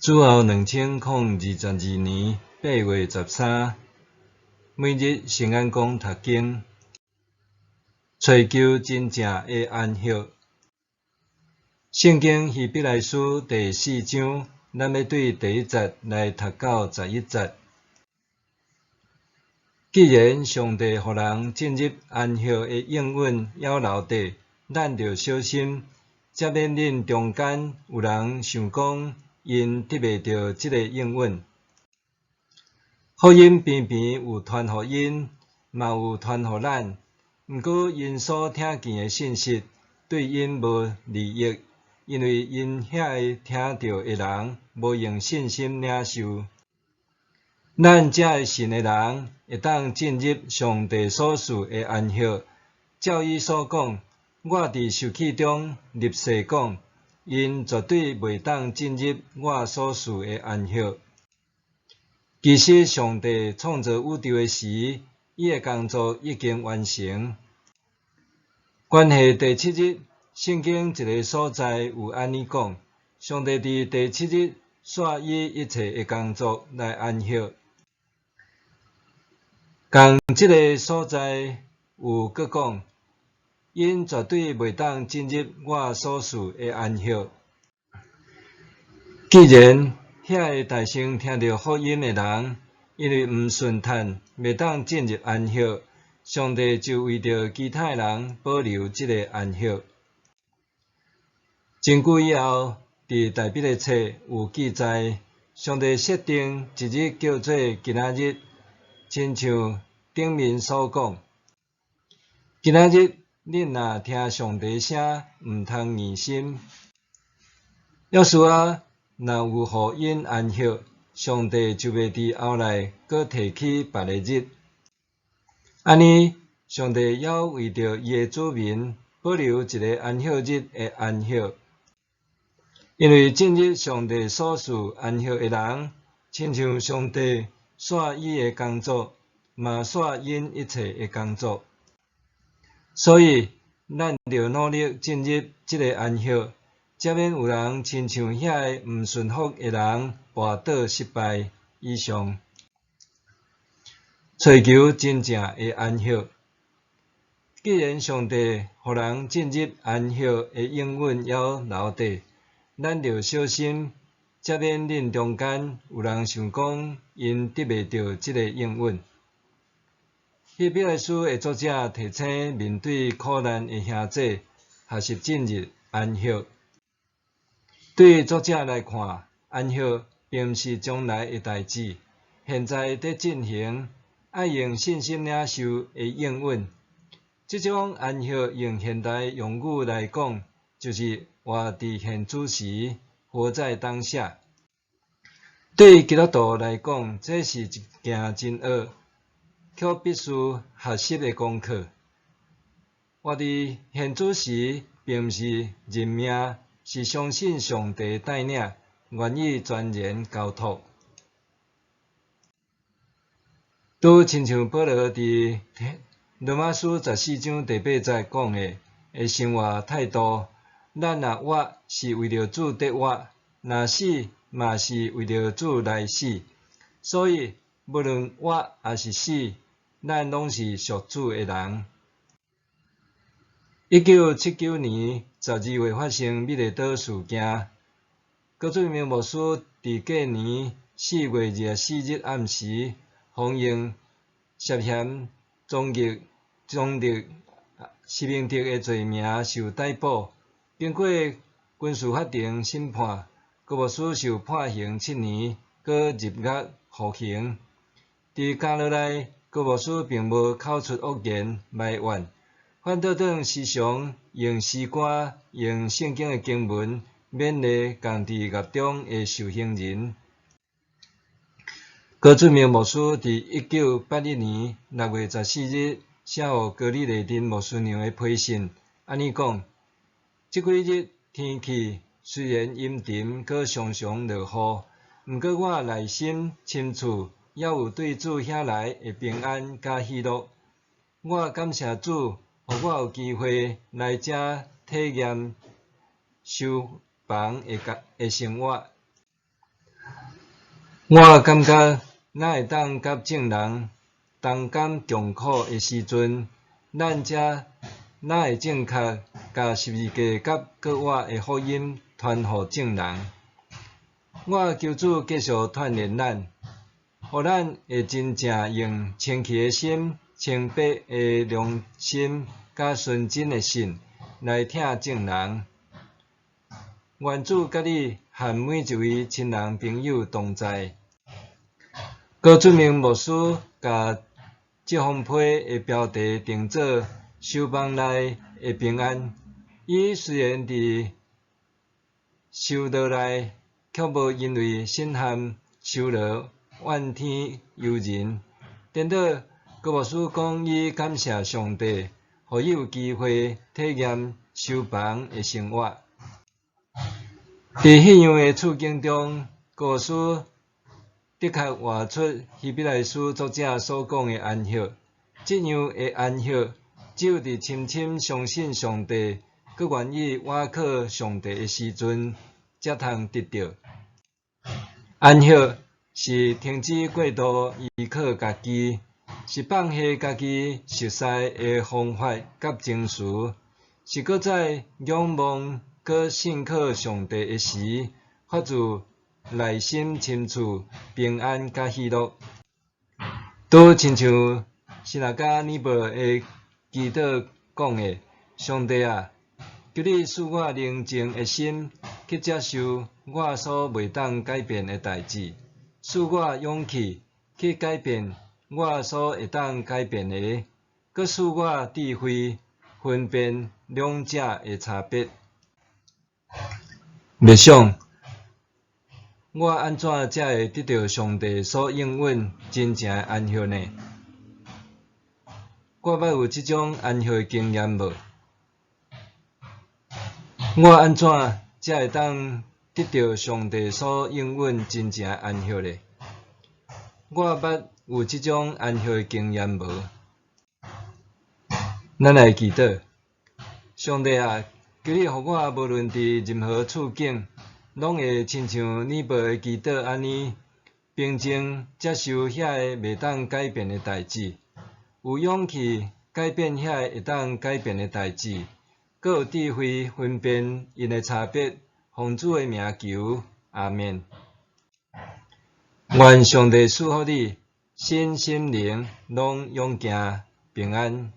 主後2022年8月13，每日聖安講讀經，揣求真正的安息。聖經希伯來書第四章，咱欲對第一節來讀到11節。既然上帝予人進入安息的應允猶留佇，咱著小心，才免恁中間有人想講𪜶得袂著這个應允。福音平平有傳予𪜶，嘛有傳予咱。毋過𪜶所聽見的信息，對𪜶無利益，因為𪜶遐个聽著的人，無用信心領受。咱這个信的人，會當進入上帝所賜的安息。照伊所講，我佇受氣中立誓講，𪜶絕對袂當進入我所賜的安息。其實上帝創造宇宙的時，伊的工作已經完成。關係第七日，聖經一个所在有按呢講：上帝佇第七日煞伊一切的工作來安息。仝這个所在有閣講，𪜶絕對袂當進入我所賜的安息。既然遐个大先聽著福音的人，因為毋順趁，袂當進入安息，上帝就為著其他人保留這个安息。真久以後，佇但以理冊有記載，上帝設定一日叫做今仔日，親像頂面所講，今仔日恁若聽上帝聲，毋通硬心。約書亞若有予𪜶安息，上帝就袂佇後來閣提起別个日。按呢，上帝猶為著伊的子民保留一个安息日的安息，因為進入上帝所賜安息的人，親像上帝煞伊的工作，嘛煞𪜶一切的工作。所以，咱著努力進入這个安息，才免有人親像遐个毋順服的人跋倒失敗。以上，揣求真正的安息。既然上帝予人進入安息的應允猶留佇，咱著小心，才免恁中間有人想講𪜶得袂著這个應允。希伯來書的作者提醒面對苦難的兄弟，學習進入安息。對作者來看，安息並毋是將來的代誌，現在佇進行，愛用信心領受的應允。這種安息用現代用語來講，就是活佇現此時，活在當下。對基督徒來講，這是一件真學，卻必須學習的功課。活佇現此時，並毋是認命，是相信上帝帶領，願意全然交託。拄親像保羅佇羅馬書14章第八節講的的生活態度，咱若活是為著主得活，若死嘛是為著主來死。所以，無論活抑是死，咱攏是屬主的人。1979年12月發生美麗島事件，高俊明牧師佇隔年4月24日暗時，否認涉嫌藏匿實名制的罪名受逮捕，經過軍事法庭審判，高牧師受判刑7年，閣入獄服刑。佇監獄內，高牧師並無口出惡言埋怨，反倒轉時常用詩歌、用聖經的經文勉勵仝佇獄中的受刑人。高俊明牧師佇1981年6月14日寫予高利麗珍牧師娘的批信，按呢講：這幾日天氣雖然陰沉，閣常常落雨，毋過我內心深處猶有對主遐來的平安佮喜樂。我感謝主，予我有機會來遮體驗修房的生活。我感覺咱會當佮眾人同甘共苦的時陣，咱才若會正確共十字架佮復活的福音傳予眾人。我求主繼續鍛鍊咱，予咱會真正用清氣的心、清白的良心、佮純真的信來疼眾人。願主佮你和每一位親人朋友同在。高俊明牧師共這封批的標題定做修房內的平安。伊雖然佇修道內，卻無因為身陷修羅怨天尤人。顛倒高牧師講，伊感謝上帝，予伊有機會體驗修房的生活。佇彼樣的處境中，高牧師的確活出希伯來書作者所講的安息。這樣的安息，只有佇深深相信上帝，閣願意倚靠上帝的時陣，才通得著。安息是停止過度依靠家己，是放下家己熟似的方法佮情緒，是閣再仰望閣信靠上帝的時，發自內心深處平安佮喜樂。拄親像神學家尼伯的祈禱講的：上帝啊，求你賜我寧靜的心，去接受我所袂當改變的代誌；賜我勇氣去改變我所會當改變的；閣賜我智慧分辨兩者的差別。默想，我按怎才會得著上帝所應允真正的安息呢？我捌有這種安息的經驗無？我按怎才會當得著上帝所應允真正的安息呢？我捌有這種安息的經驗無？咱來祈禱，上帝啊，求你予我無論佇任何處境，攏會親像尼伯的祈禱按呢，平靜接受遐个袂當改變的代誌，有勇氣改變遐个會當改變的代誌，閣有智慧分辨𪜶的差別，奉主的名求，阿們。願上帝賜福你，身心靈攏勇健平安。